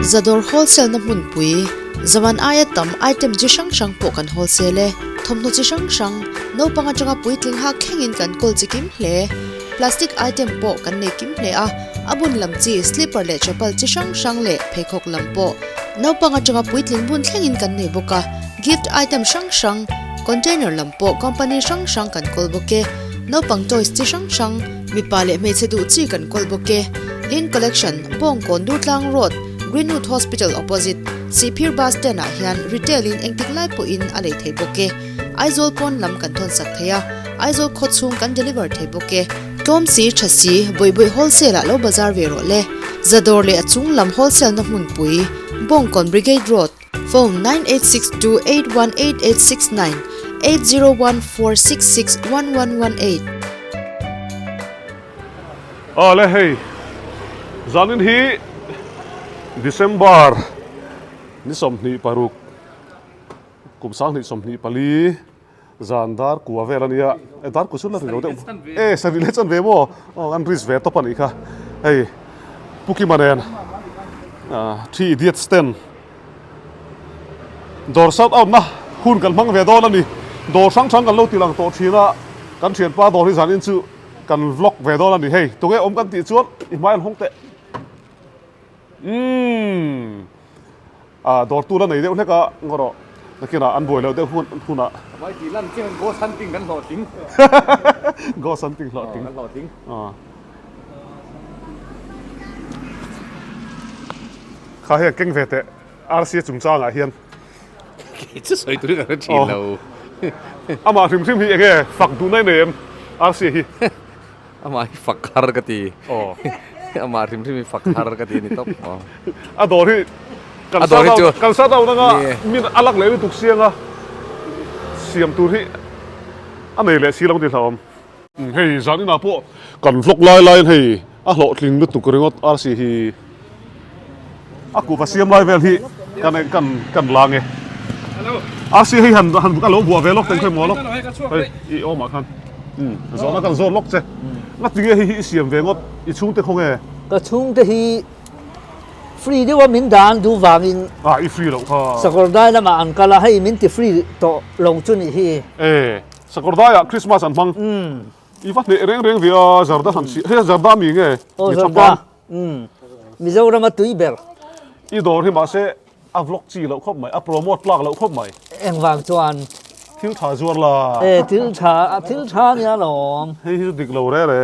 Zadawr wholesale na hmunpui, zaman aia tam item chi hrang hrang pawh kan wholesale e. Thawmhnaw chi hrang hrang, naupang atanga puitling hak thlengin kan kawl chi kim hle. Plastic item pawh kan nei kim hle a, a bun lam chi slipper leh chapal chi hrang hrang leh pheikhawk lam pawh naupang atanga puitling bun thlengin kan nei bawk a. Gift item hrang hrang, container lam pawh company hrang hrang kan kawl bawk e. Naupang toys chi hrang hrang, mipa leh hmeichhe duh chi kan kawl bawk e. Lin Collection, Bawngkawn Durtlang Road, Greenwood Hospital opposite, Sihphir Bus Stand ah hian retail in engtik lai pawhin a lei thei bawk e. Aizawl pawn lam kan thawn sak thei a, Aizawl khaw chhung kan deliver thei bawk e. Tlawm si, tha si, Bawihbawih wholesale ah lo bazar ve rawh le. Zadawr leh a chung lam wholesale na hmunpui, Bawngkawn Brigade Road, Phone, 9862818869, 8014661118. Awle hei zanin hi December ni 26 kum 2024 zan dar kua vel a nia e dar ku chu la ri lo deuh e sarih leh chuan ve maw aw an risk ve tawp a nih kha hei Pu Kima nen Three Idiots ten dawr shout out na hun kan hmang ve dawn a ni dawr hrang hrang kan lo ti lang tawh thin a kan thianpa dawr hi zanin chu kan vlog ve dawn a ni hei tunge awm kan tih chuan i hmai an hawng teh umm ah dawr tur a nei deuh hlek a ngaw rawh nakinah an buai loh deuh hun hunah Vai tih lan chiang ghost hunting kan hlawhtling ghost hunting hlawhtling kan hlawhtling ah kha hian keng ve teh RCA chungchangah hian kei chu sawi turin ka hre thin lo amah hrim hrim hi enge fak duh na i nei em RCA hi Amah hi fak har ka ti. Amah hrim hrim hi fak har ka ti a ni tawp. A dawr hi kan sa dau kan sa dau nanga min a lak leh lutuk siang a siam tur hi a nei leh si lo ti hlauhawm. Hei zan inah pawh kan vlog lai laiin hei a hlawhtling lutuk ringawt RC hi a kuhva siam lai vel hi kan kan kan la nge. RC hei han han a lo buah ve lawk teng khawi maw lawk hei i awmah khan. Zawhna kan zawt lawk che. Nga tinge hei hi i siam ve ngawt i chhungte khaw nge? Ka chhungte hi free deuha min dan duh vangin. Ah i free loh kha. Sakawrdai lamah an kal a, hei min ti free tawh lo chu nih hi. E, Sakawrdaiah Christmas an hmang. I va hneh reng reng ve a, Zarda han si, hei Zarda mi nge? Aw Zarda, Mizorama tui ber. I dawr hi mahse A vlog chi loh khawp mai, a promote tlak loh khawp mai. Engvang chuan? Thil tha zuar la. E thil tha, thil tha nia lawm. Hei hi chu dik lo re re.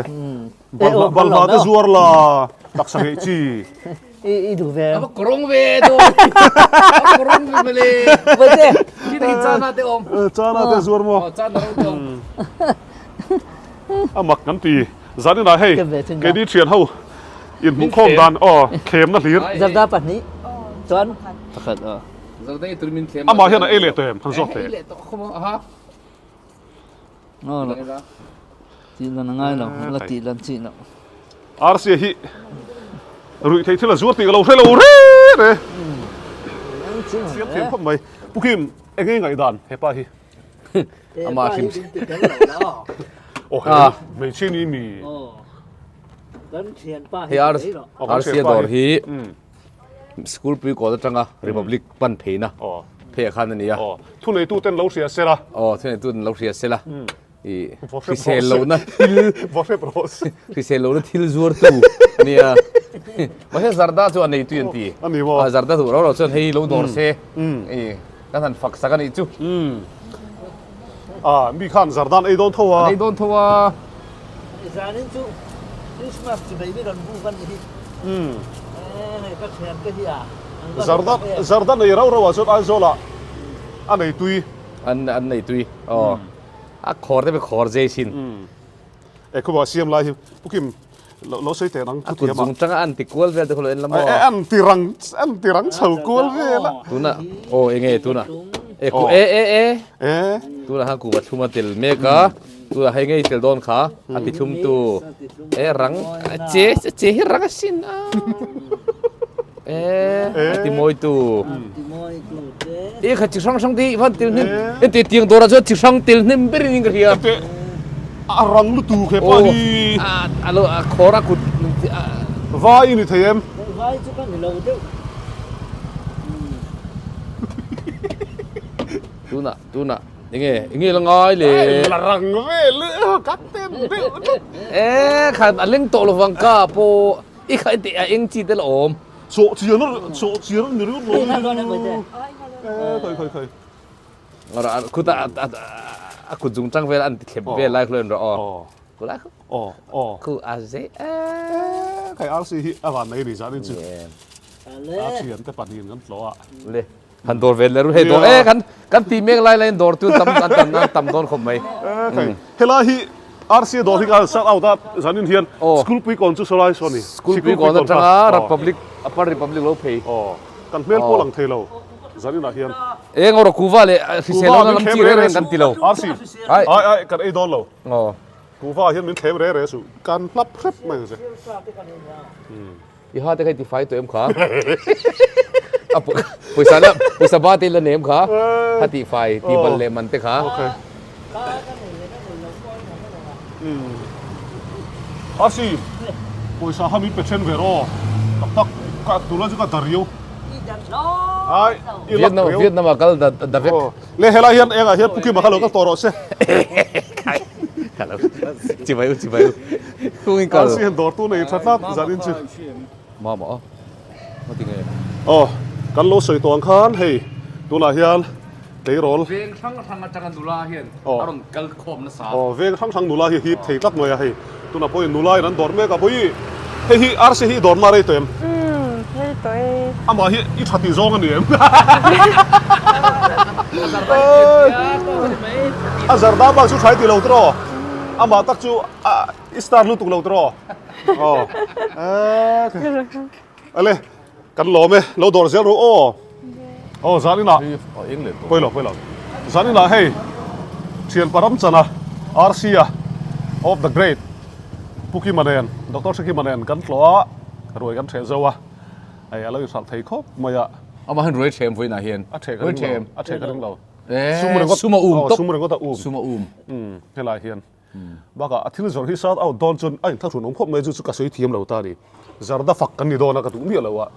Balhla balhla te zuar la, taksa ngeih chi. I i duh ve. Ava kawrong ve dawn. Ava kawrong ve mawle. Vaite. Khi te hi chana te awm. Chana te zuar maw? Aw chana ro te awm. A mak kan ti. Zaninah hei keini thian ho inhmuhkhawm dan aw thlemna hlir. Zarda pahnih chuan pakhat aw. Amah hian a ei leh tawh em han zawk teh. Tih lan a ngai lo, la tih lan chi loh. Rca hi ruih theih thil a zuar tih ka lo hre lo re re. Siam thiam khawp mai. Pu Kim, eng nge ngaihdan hepa hi? Amah hrim Oh he hmeichhia ni mi. Hei RCA dawr hi school pui kawl atanga Republic pan pheina pheiah khan a ni a. Thuneitu ten lo hria sela. Aw thuneitu ten lo hria sela. I hrisel lohna thil hrisel lohna thil zuartu a ni a. Mahse Zarda chu a neitu an ti. A ni maw? Zarda duh rau rau chuan hei lo dawr se. I Kan han fak sak a nih chu. Umm. Ah, mi khan zardan ei dawn tho a. An ei dawn tho a. Zanin chu Christmas chi mai mi rawn buk a nih hi. Umm. Eh, hei ka thian te hi a. Zardan, zardan ei rau rau ah chuan Aizawl ah a nei tui. An an nei tui. Aw. A khawr te pawh khawr zei sin. Umm. E khaw siam lai hi Pu Kim lo lo sawi teh nang thu thiam a. A kut zung tanga an ti kual vel te kha lo en la maw? E an ti rang an ti rang chho kual vel a. Tuna aw enge tuna e ku e e e e tuna khan kuhva thlum a tel mek a tuna hei ngei tel dawn kha a ti thlum tu e rang che che hi rang a sin a e a ti mawi tu e kha chi hrang hrang te hi van tel hnem e ti tiang dawrah chuan chi hrang tel hnem berin in ka hria. A rang lutuk he pa hi. A lo a khawr a kut Vai i ni thei em? Vai chu ka ni lo deuh. Tunah tunah enge enge la ngai le. La rang vel ka ten deuh tlat. E khan a leng tawh lovang ka pawh i kha teh a eng chi te la awm. Chawh chian a chawh chian a ni ringawt lo. E khawi khawi khawi. Khuta a kut zung tang vel an ti thlep vel lai khulai an rawh aw. Khu lai khu. Aw aw. Khu a ze e. Khai RC hi a van nei ni zan in chu. A thian te pahnihin kan tlawh a. Le han dawr vel le ru hei dawr e kan kan ti mek lai laiin dawr tu tam an tam an tam dawn khawp mai. Khai helai hi RC dawr hi ka shout out a zan in hian school pui kawn chu sawlai saw ni. School pui kawn atanga Republic Upper Republic lo phei. Aw kan hmel pawh lang thei lo. Zaninah hian. Eng rawh kuva leh hrisel lohna lam chi reng reng kan ti lo. RC. Ai ai kan ei dawn lo. Aw. Kuva hian min thlem re re suh. Kan hlap hrep mai ang che. I ha te kha i ti fai tawh em kha? A pawisa la pawisa ba te i la nei em kha? Ha ti fai ti bal leh man te kha. Okay. RC. Pawisa ha min pe then ve rawh. Tak tak ka tuna chu ka dar riau. Ai, i lak Vietnam riau. Vietnam ah kal da da vek. Aw. Le helai hian engah hian Pu Kima kha lo kal tawh rawh se. Hello. Chibai u chibai u. Kungin kal. RC hian dawr tu nei tha tlat zan in chu. Mama a. Ngati nge? Aw, kan lo sawi tawh ang khan hei tunah hian tleirawl. Veng hrang hrang atanga nula hian a rawn kal khawm nasa. Aw, veng hrang hrang nula hi hip thei tlat mai a hei. Tunah pawhin nula in an dawr mek a, Bawi, hei hi RC hi i dawr na rei tawh em? Umm, rei tawh e. Amah hi i tha tih zawng a ni em? A zarda bak chu tha i ti lo tiraw? Amah tak chu i star lutuk lo tiraw? Aw, ale, kan lawm e, lo dawr zel ru aw. Aw, zaninah, pawilo, pawilo. Zaninah hei, thianpa ram chana RC a of the great Pu Kima nen, Doctor Hrekima nen kan tlawh a, ruai kan ṭheh zo a, hei a lo inhralh thei khawp mai a. Amah hian ruai ṭhem vawiinah hian. A ṭheh ka ring lo, a ṭheh ka ring lo. Sum ringawt, sum a um tawp. Sum ringawt a um. Sum a um. Helai hian. Bakah a thil zawrh hi shout out dawn chuan a inthlahrun awm khawp mai chu chu ka sawi thiam lo ta a ni. Zarda fak kan ni dawn a ka duh miah lo a.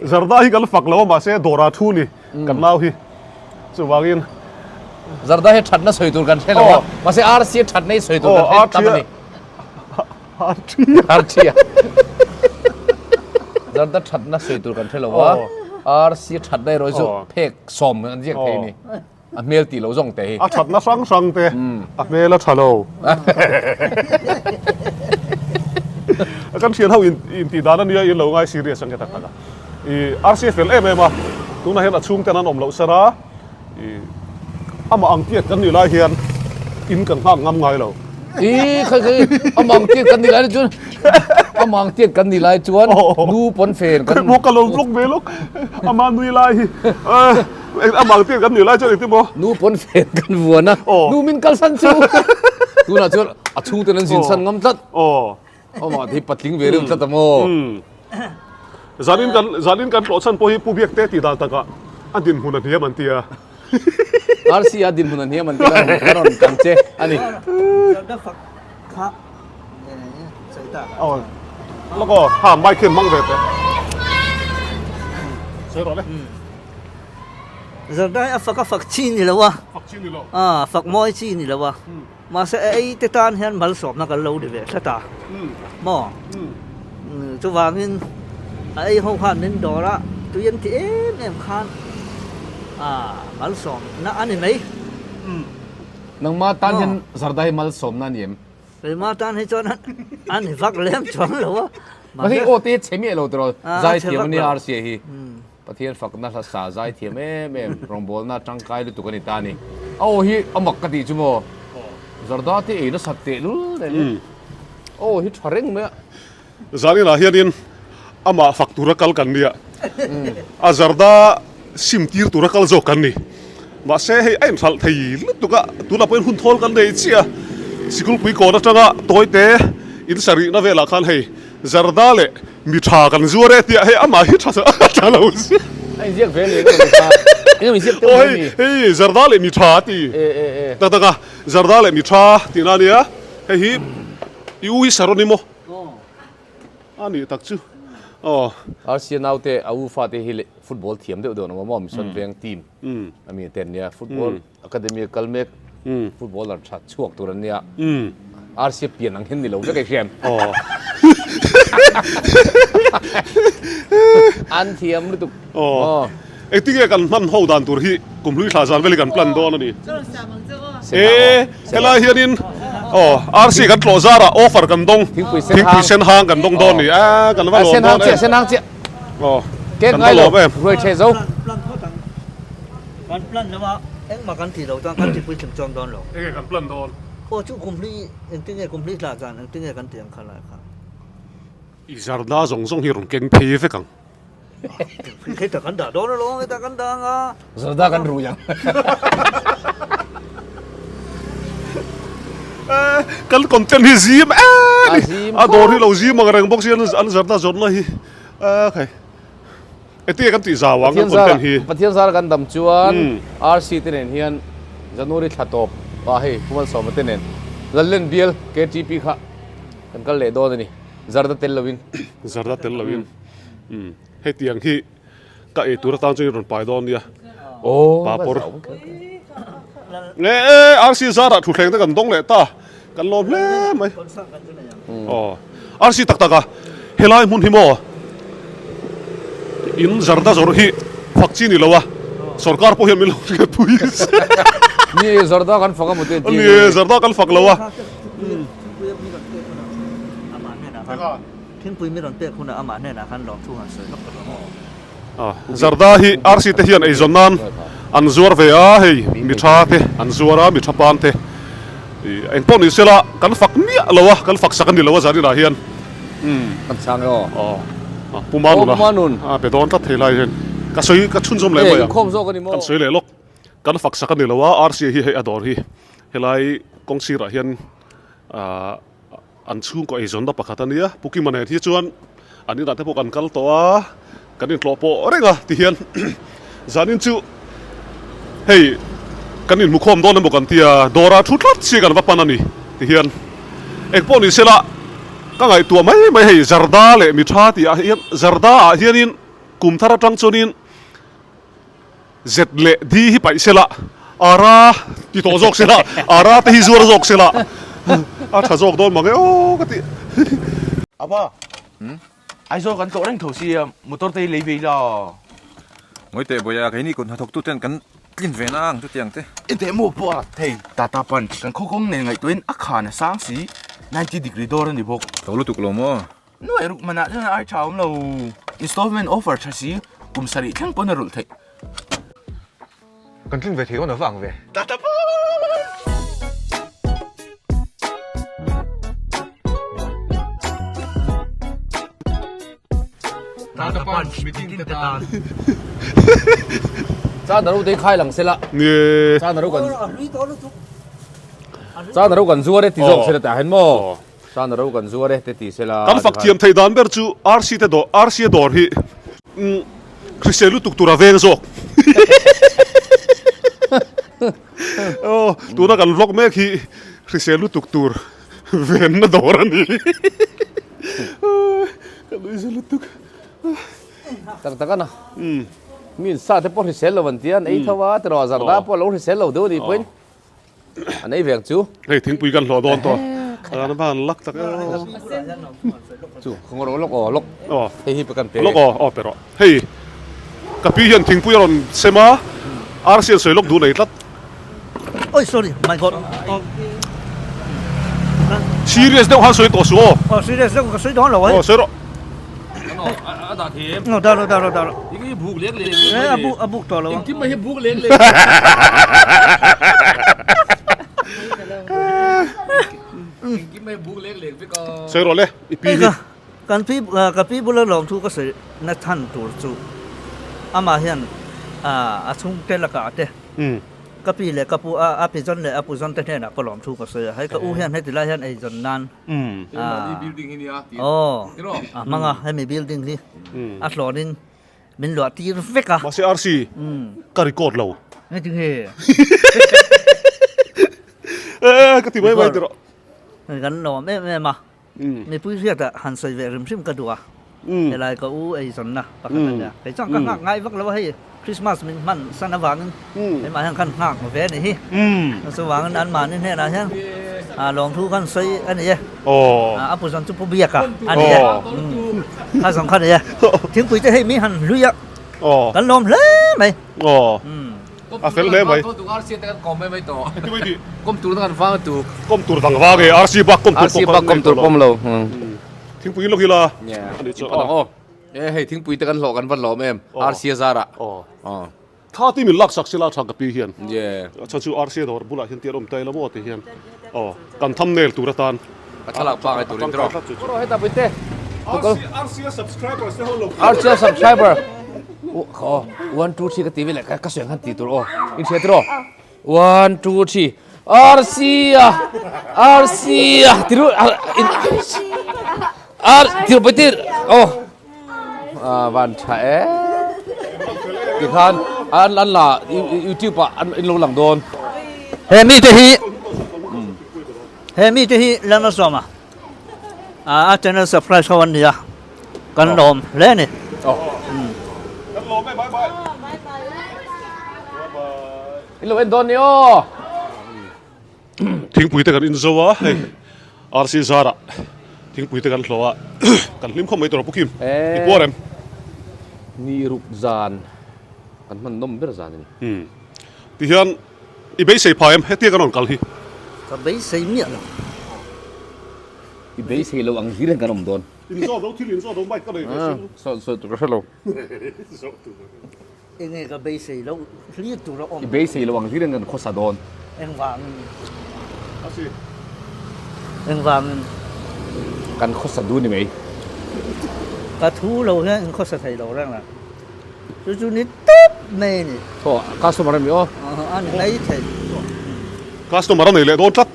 Zarda hi kan fak lo a mahse dawrah thu ni kan nau hi chuvangin. Zarda hi thatna sawi tur kan hre lo a mahse RC thatna hi sawi tur kan hre tam a ni. RC a. Zarda thatna sawi tur kan hre lo a RC thatna erawh hi chu phek sawm an ziak thei a ni. A hmel tih loh zawng te hi. A thatna hrang hrang te a hmel a tha lo. Kan thian ho in intih dan a nia in lo ngai serious ang ke tak tak a. I RC a fel em em a, tunah hian a chhung ten an awm loh ser a, i amah ang tiat kan nih lai hian in kan nghak ngam ngai lo. I khai khai amah ang tiat kan nih lai chuan amah ang tiat kan nih lai chuan nu pawn fen kan Maw ka lo vlog ve lawk amah nui lai hi amah ang tiat kan nih lai chuan engtin maw Nu pawn fen kan vuan a nu min kalsan chu tunah chuan a chhungten an zin san ngam tlat. Amah hi patling ve reuh tlat a maw? Zanin kan zanin kan tlawh chhan pawh hi Pu Biakte tih dan takah a dinhmun a hniam an ti a. RC a dinhmun a hniam an ti a, ka rawn kan che a ni. Zarda fak kha sawi tak a. Aw lawk aw, ha mic hian hmang ve teh. Sawi rawh le. Zarda hi a fak a fak chi ni lo a. Fak chi ni lo. A fak mawi chi ni lo a. Mahse a ei te tan hian malsawmna kan lo ni ve tlat a maw? Chuvangin a ei ho khan min dawr a, tui an ti em em khan malsawmna a ni mai. Nangma tan hian Zarda hi malsawmna a ni em? Keimah tan hi chuan a ni vak lem chuang lo a. Mahse i aw te hi chhe miah lo tiraw zaithiam a nia Rca hi. Pathian fakna hla sa zai thiam em em, rawngbawlna tangkai lutuk a ni ta a ni. A aw hi a mak ka tih chu maw? Zarda te ei nasat teh lul nen hi. A aw hi tha reng mai a. Zaninah hianin amah fak tura kal kan nia, a zarda sim tir tura kal zawk kan ni. Mahse hei a inhralh thei lutuk a, tunah pawhin hun thawl kan nei chiah a. Sikulpui kawn atanga tawite in sarihna velah khan hei Zarda leh mi tha kan zuar e tia hei amah hi tha tha lo si. A inziak ve leh emaw ni kha. Engemaw inziak deuh mai ni. Aw hei hei Zarda leh mi tha a ti. E e e. Tak tak a Zarda leh mi tha tihna a nia. Hei hi i u hi Saron i maw? A nih tak chu. Aw. Rca naute a u fate hi leh football thiam deuh deuh an awm a maw Mission Veng team a mi te an nia football academy a kal mek footballer tha chhuak tur an nia Rca pian ang hian ni lo vek ei hriam. Aw. An thiam lutuk. Aw. Engtinge kan hman ho dan tur hi kum hlui thla zan vel hi kan plan dawn a ni. E helai hianin aw RC kan tlawh zarah offer kan dawng thingpui sen hang kan dawng dawn a ni a kan va lawm dawn em. Sen hang chiah aw kan va lawm em. Ruai the zo. Kan plan lo a engmah kan tih lo chuan kan tihpui thleng chuang dawn lo. Enge kan plan dawn? Aw chu kum hlui engtinge kum hlui thla zan engtinge kan tih ang kha lai kha. I zarna zawng zawng hi rawn keng phei vek ang. Heta kan dah dawn alawm, heta kan dah anga. Zarda kan rui ang. Kan content hi zim em ni. A dawr hi lo zim ang reng bawk si an zarda zawrhna hi. Khai. Engtinge kan tih zau ang kan content hi. Pathian zara kan dam chuan RC te nen hian January thla tawp ah hei Pu Malsawma te nen Lallen bial KTP kha kan kal leh dawn a ni. Zarda tel lovin. Zarda tel lovin. Umm hetiang hi ka ei tur atan chuan i rawn pai dawn nia. Papawr. E RC zarah thutthleng te kan dawng leh ta. Kan lawm hle mai. Aw RC tak tak a helai hmun hi maw in zarda zawrh hi fak chi ni lo a sorkar pawh hian min lo hriat pui se. Ni zarda kan fak a maw te Ni zarda kan fak lo a. Thingpui mi rawn pek hunah amah hnenah khan lawmthu han sawi lawk ta maw? Zarda hi RC te hian eizawn nan an zuar ve a, hei mi tha te an zuar a, mi tha pan te eng pawh ni sela kan fak miah lo a, kan fak sak a ni lo a zaninah hian. Kan chhang e aw. Pu Manun a pe dawn tlat thei lai hian ka sawi ka chhunzawm leh mai ang. Kan sawi leh lawk. Kan fak sak a ni lo a, RC hi hei a dawr hi helai kawng sirah hian An chhungkaw eizawnna pakhat a nia, Pu Kima nen hi chuan an inah te pawh kan kal tawh a, kan intlawh pawh reng a tihian zanin chu hei kan inhmukhawm dawn emaw kan tia dawrah thu tlat si kan va pan a ni tihian engpawh ni sela ka ngaihtuah mai mai hei Zarda leh Mitha tih ah hian Zarda ah hianin kum thar atang chuanin Zet leh D hi paih sela, Ara ti tawh zawk sela, Ara te hi zuar zawk sela, a tha zawk dawn mang e aw ka ti. Apa, Aizawl kan tlawh reng tho sia, motor te hi lei ve ila. Ngawi teh Bawia, keini kut hnathawk tu ten kan tlin ve na ang chutiang te. Enteh maw pawh a thei Tata Punch kan khawkawng nen ngaihtuahin a khan a sang si, 90 degree dawr a ni bawk. Tho lutuk lo maw? Nuai ruk manah chuan ai tha awm lo. Installment offer tha si, kum sarih thleng pawn a rulh theih. Kan tlin ve thei dawn a vang ve. Tata Punch! Tata Punch mitin te tan. Chan ro te khai lang sela. Ni. Chan ro kan. Chan ro kan zuar e ti zawk sela tah hian maw. Chan ro kan zuar e te ti sela. Kan fak thiam thei dan ber chu RC te dawr RC a dawr hi hrisel lutuk tur a veng zawk. Aw tuna kan vlog mek hi hrisel lutuk tur venna dawr a ni. Ka nui za lutuk. Tak tak a na. Mi in sa te pawh hrisel lo an tia an ei tho a tiraw zarda pawh a lo hrisel lo deuh a nih pawhin. An ei vek chu. Hei thingpui kan hlawh dawn tawh. An van lak tak e aw. Chu khawng rawh lawk aw lawk. Aw. Hei hi kan pe. Lawk aw aw pe rawh. Hei ka pi hian thingpui a rawn sem a RC an sawi lawk duh nei tlat. Oi sorry my god. Serious deuh khan sawi tawh suh aw. Aw serious deuh ka sawi dawn lo ai. Aw sawi rawh. A dah thiam. Aw dah rawh dah rawh dah rawh. Eng hi buk lek lek. Eh a buk a buk tawh lo. Engkim mai hi buk lek lek. Engkim mai buk lek lek vek a. Sawi rawh le i pi hi. Kan pi ka pi bula lawm thu ka sawi na chhan tur chu amah hian a chhungte lakah te Ka pi leh ka pu a, a pi zawn leh a pu zawn te hnenah ka lawm thu ka sawi a, hei ka u hian heti lai hian ei zawn nan aw a hmang a, hemi building hi a hlawnin min luah tir vek a. Mahse RC ka record lo. Engati nge? E ka ti mai mai ti rawh. Kan lawm em em a, mipui hriatah han sawi ve hrim hrim ka duh a. Helai ka u eizawnna pakhat a nia. Kei chuan ka nghak ngai vak lo a hei Christmas min hman san avangin keimah hian khan nghak ve a ni hi. Chuvangin anmahni hnenah hian lawmthu khan sawi a ni e. A pu zawn chu Pu Biaka a ni e. Kha zawng kha a ni e. Thingpui te hei mi han hlui a kan lawm hle mai. A fel hle mai. Kawm tur dang an vang tu. Kawm tur dang vang e RC bak kawm tur RC bak kawm tur pawm lo. Thingpui lawk ila. Ani chu aw. E hei thingpui te kan hlawh kan va hlawm em RC a zarah. Aw. Tha ti min lak sak sila tha ka pi hian. Chhan chu RC a dawr bulah hian tial awm ta ila maw ti hian. Aw kan thumbnail tur atan. A thlalak pa ngai turin tiraw. Rawh heta puite. RC a subscribers te ho lo. RC a subscriber. Aw 1 2 3 ka ti vel ka sawi ang khan ti tur aw. In hria tiraw. 1 2 3 RC a RC a tiru R tiru puite aw. Van tha e. Tikhan an an la YouTube ah an in lo lang dawn. He mi te hi he mi te hi lan a sawm a a channel subscribe ho an nia kan lawm hle a ni. Kan lawm e bye bye. In lo en dawn ni aw. Thingpui te kan in zo a hei RC zarah thingpui te kan hlawh a kan hlim khawp mai tur a Pu Kim i puar em? Ni ruk zan kan hman nawm ber zan a ni. Tihian i beisei phai em hetia kan rawn kal hi? Ka beisei miah lo. I beisei lo ang hlir hian kan awm dawn. In zawt lo thil in zawt lo mic ka nei ve sin. Sawi sawi tur ka hre lo. Zawt tur. Enge ka beisei loh hlir tur a awm. I beisei loh ang hlir in kan khawsa dawn. Engvangin? A si. Engvangin? Kan khawsa duh ni mai. Ka thu lo hian in khawsa thei lo reng la. Chu chu ni tawp mai a ni. Thaw, customer a mi aw. A ni mai thei. Customer a nei leh dawn tlat.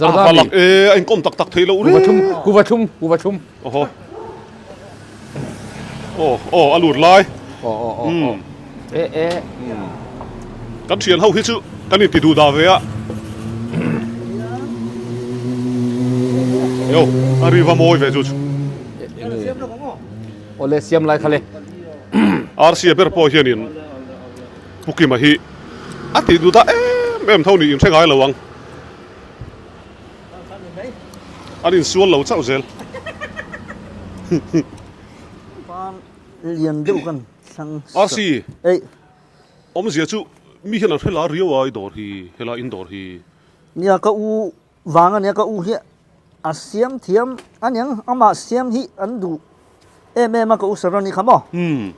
Zarda mi. A lak e, a inkawm tak tak thei loh reng. Kuva thum, kuva thum, kuva thum. Awhaw. Aw aw a lut lai. Aw aw aw aw. E e. Kan thian ho hi chu kan inti duh dah ve a. Yo, a ri va mawi ve chu chu. Awle siam lai kha le. RC a ber pawh hianin Pu Kima hi a tih duh dah em em tho niin hre ngai lo ang. An insual lo chauh zel. RC, awmzia chu mi hian an hre la riau a i dawr hi, helai in dawr hi. Nia ka u vang ania ka u hi a siam thiam aniang amah siam hi an duh em em a ka u Saroni kha maw? Umm.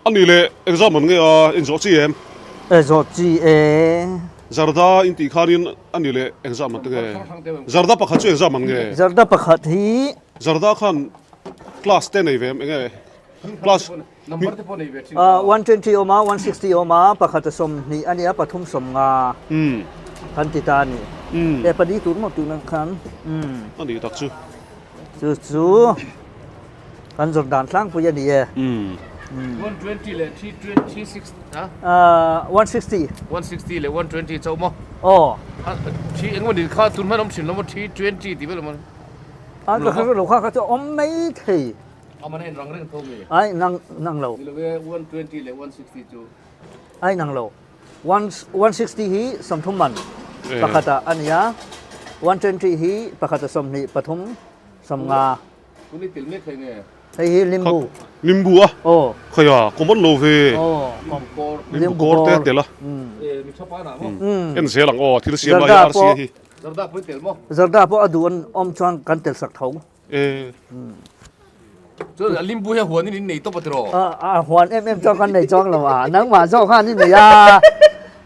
A nih leh exam an nge a in zawh chi em? E zawh chi e. Zarda in tih khanin a nih leh exam an te nge? Zarda pakhat chu exam an nge? Zarda pakhat hi. Zarda khan class te nei ve em enge class Number te pawh nei ve thin. 120 awm a, 160 awm a, pakhat a 20 a nia, pathum 50 kan ti ta a ni. E pali tur maw tuna khan. A nih tak chu. Chu chu kan zawrh dan tlangpui a ni e. 120 leh 326 ha? 160. 160 leh 120 chauh maw? Aw. Three engemaw ni kha tun hman awm thin lo maw 320 tih vel awm. A ka hre lo kha kha chu awm mai thei. Amana in rang reng tho mi? Ai nang nang lo. Ni lo e 120 leh 160 chu. Ai nang lo. 160 hi 30 man pakhat ah a ni a, 120 hi pakhat a 20 pathum 50. Tuni tel mek hei nge? Hei hi limbu. Limbu a? Aw. Khaia common lo ve. Aw. Limbu kawr te tel a. E mi tha pa na maw? En zel ang aw thil siam lai hi RC hi. Zarda pawh i tel maw? Zarda pawh a duh an awm chuan kan tel sak tho. E. Chuan a limbu hi a huan in in nei tawp a tiraw? A huan em em chuan kan nei chuang lo a, nangmah zawk khan i nei a,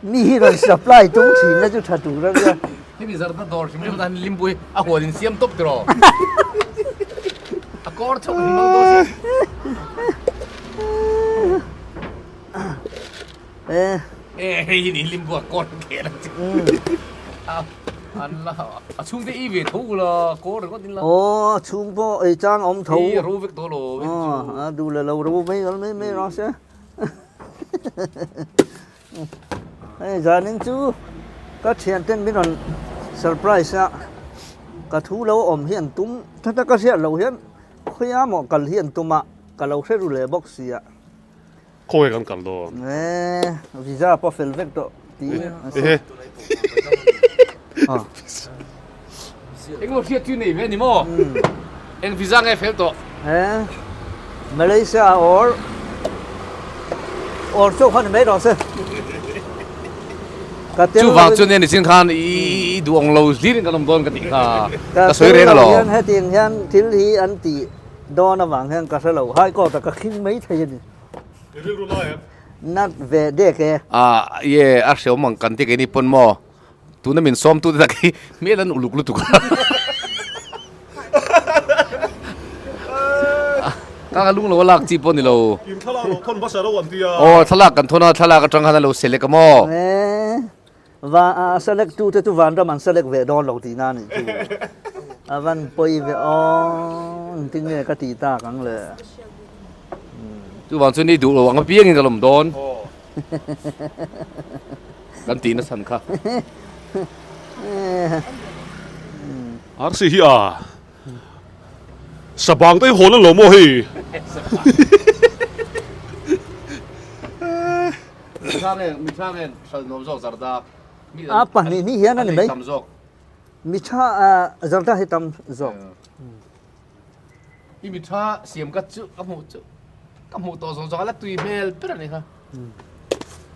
mi hi rawn supply tum thin na chu tha tur a nia. Hemi zarda dawr hrim hrim tan limbu hi a huan in siam tawp tiraw? A kawr chauh in mang dawn si. E. E hei hi ni limbu a kawr khel ang chu. An la a chhung te i ve tho ula kawr ringawt in la. Aw a chhung pawh ei chang a awm tho. Ei a ro vek tawh lo. Aw a duh leh lo ro mai kal mai mai rawh se. Hei zanin chu ka thian ten min rawn surprise a ka thu lo awm hi an tum tha taka hriat loh hian. Khawiah maw kal hi an tum a, ka lo hre ru leh bawk si a. Khawnge kan kal dawn? E, visa pawh fel vek tawh tiin a sawi. Engemaw hriat chu nei ve a ni maw? Eng visa nge fel tawh? E, Malaysia or or chu kha ni mai rawh se. Ka tel Chuvang chu nia nichin khan i duh ang lo hlir in kan awm dawn ka tih kha ka ka sawi reng alawm. Hian hetiang hian thil hi an tih dawn avang hian ka hre lo high court ah ka khing mai thei a ni. I rilru lai em? Nat ve dek e. Ah ye a hreawm ang kan ti keini pawn maw tuna min sawm tu te tak hi hmel an uluk lutuk a. Ka ka lung lo a lak chi pawh ni lo. In thlalak lo thawn hmasa ro an ti a. Aw thlalak kan thawn a, thlalak atang khan a lo select a maw? E, va a select tu te chu vanram an select ve dawn lo tihna a nih chu. A van pawi ve aw, engtin nge ka tih tak ang le. Chuvang chuan i duh lo ang apiangin ka lawm dawn. Kan tihna chhan kha. Arsi hi a Sabang te hi hawn an lo maw hei? A pahnih ni hian a ni mai. Mitha zarda hi tam zawk. I mitha siam ka chu ka hmuh chu ka hmuh tawh zawng zawng a la tui hmel ber a ni kha.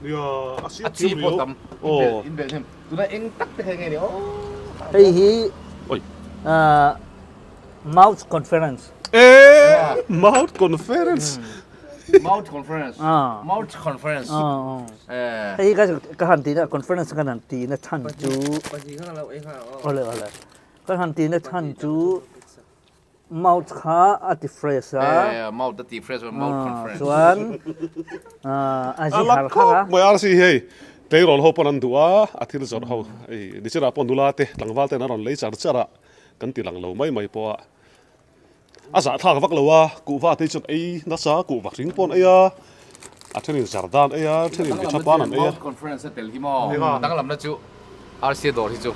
Nia a siam A chi pawh tam in bel hnem tuna eng tak te kha nge ni aw. Hei hi mouth conference. E mouth conference. Mouth conference. Mouth conference. Hei hi ka han tihna conference ka han tihna chhan chu. Awle awle. Ka han tihna chhan chu Mouth kha a ti fresh a. Eh, mouth a ti fresh a, mouth conference. Chuan a zi har har a. Mai RC hei tleirawl ho pawn an duh a, a thil zawrh ho hei nichina pawh nula te tlangval ten an rawn lei char char a, kan ti lang lo mai mai pawh a. A zahthlak vak lo a, kuhva te hi chuan ei nasa, kuhva hring pawh an ei a, a thenin zardan ei a, a thenin mi tha pan an ei a. Mouth conference a tel hi maw? Danglamna chu. Rca dawr hi chu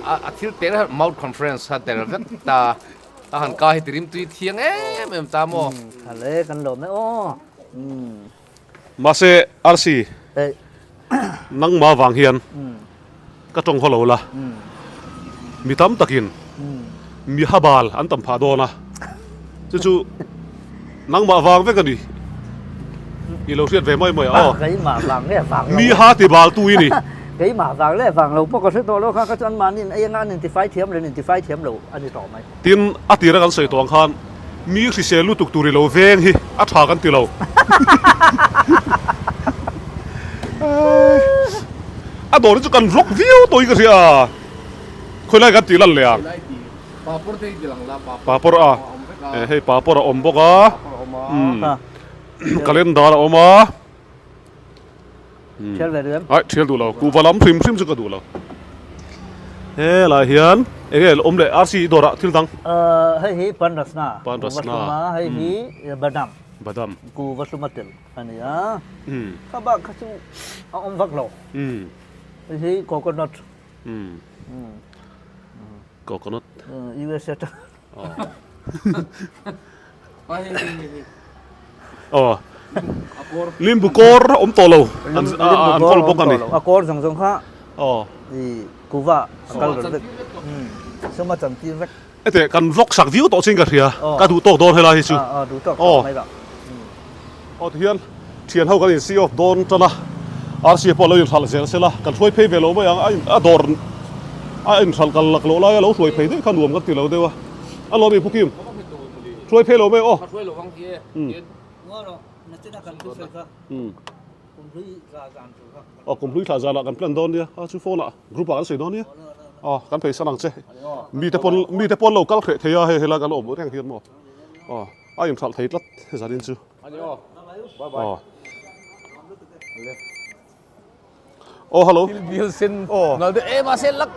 a thil tel a mouth conference a tel vek ta a han ka hi tirim tui thiang em em ta maw. Hale kan lawm e aw. Mahse RC nangmah vang hian ka tawng haw lo la mi tam takin mi habal an tam phah dawn a chu chu nangmah vang vek a ni i lo hriat ve mai mai a aw keimah vang nge vang lo mi ha ti bal tu i ni keimah vang leh vang lo pawh ka hre tawh lo kha ka chuan mahni in ei anga an intifai thiam leh an intifai thiam lo a ni tawh mai tin a tira kan sawi tawh ang khan mi hrisel lutuk tur i lo veng hi a tha kan ti lo a dawr hi chu kan vlog viau tawh hi ka hria Khawilai kan tih lan leh ang? Papawr a, hei papawr a awm bawk a, calendar a awm a, ai thial duh lo, kuhva lam hrim hrim chu ka duh lo. Helai hian eng nge awm leh RC dawrah thil dang? Hei hi pan rasna, kuhva hlum a, hei hi badam, kuhva hlum a tel a ni a, kha bak kha chu a awm vak lo, hei hi coconut. Coconut. USA ta. Oh. Limbu kawr awm tawh lo. An an kawl bawk a ni. A kawr zawng zawng kha. Oh. I kuva a kal vek. Suma chantir vek. Ete kan vlog sak viau tawh chin ka hria. Ka duh tawk dawn helai hi chu. Aw duh tawk tawk mai lo. Aw tihian thian ho kan in see off dawn tan a. RC pawh a lo inhralh zel sela kan hruai phei ve lo mai ang. A in a dawr a inhralh kal lak loh lai a lo hruai phei daih kha nuam kan ti lo deuh a. A lawm i Pu Kim. Hruai phei lo mai aw. Hruai lo ang hi e. Aw kumhlui thla zanah kan plan dawn nia a chu phone ah group ah kan sawi dawn nia aw kan phei san ang che mite pawn mite pawn lo kal hreh thei a hei helai kan awm reng hian maw aw a inhralh thei tlat zanin chu aw aw hello thil bial sen nal deuh e mahse lak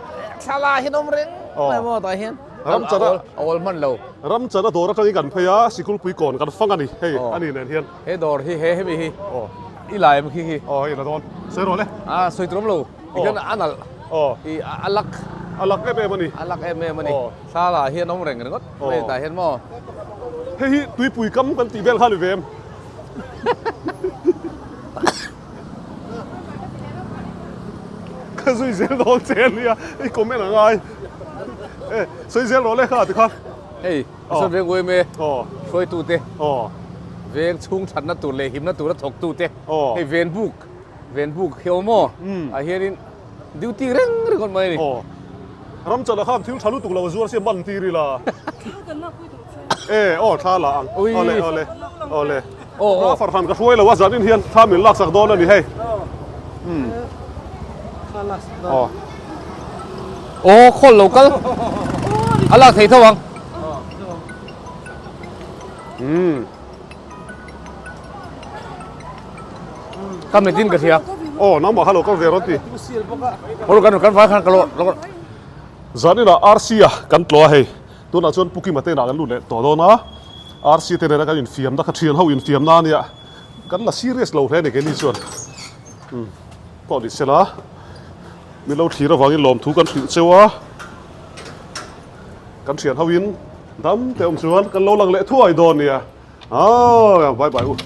thla hian awm reng mai maw tah hian ram chana a awl hman lo ram chana dawr atangin kan phei a sikulpui kawn kan fang a ni hei ani nen hian he dawr hi he hemi hi i lai em khi hi aw hei la dawn sawi rawh le a sawi tur awm lo tikhian a nalh i a lak a lak em em a ni a lak em em a ni thla lah hian awm reng ringawt mai tah hian maw. Hei hi tuipui kam kan tih vel kha ni ve em? Ka zui zel dawn che a nia, i comment a ngai. E, sawi zel rawh le kha tikhan. Hei, Sawn veng uaim e, hruaitute, veng chhung thatna tur leh himna tura thawktute, hei venbuk, venbuk hi awm aw, ah hianin duty reng ringawt mai a ni. Ramchana khan thil tha lutuk lo a zuar sia man tir ila. E, aw thla la ang. Awle, awle, awle. Aw, farhran ka hruai lo a, zanin hian thla min laksak dawn a ni hei. Aw. Aw, khawl lo kal. A lak thei tho ang. Umm. Ka mitin ka hria. Aw, nangmah kha lo kal ve rawn ti. Aw, kan kan vai khan ka lo lo. Zaninah RC a kan tlawh a hei. Tunah chuan Pu Kima te inah kan lut leh tawh dawn a. RC te nena kan infiamna kha thian ho infiamna a nia. Kan la serious lo hle a ni keini chuan. Umm pawh ni sela min lo thlir avangin lawmthu kan hrilh cheu a. Kan thian ho in dam te awm chuan kan lo lang leh thuai dawn nia. Aaa bye bye u.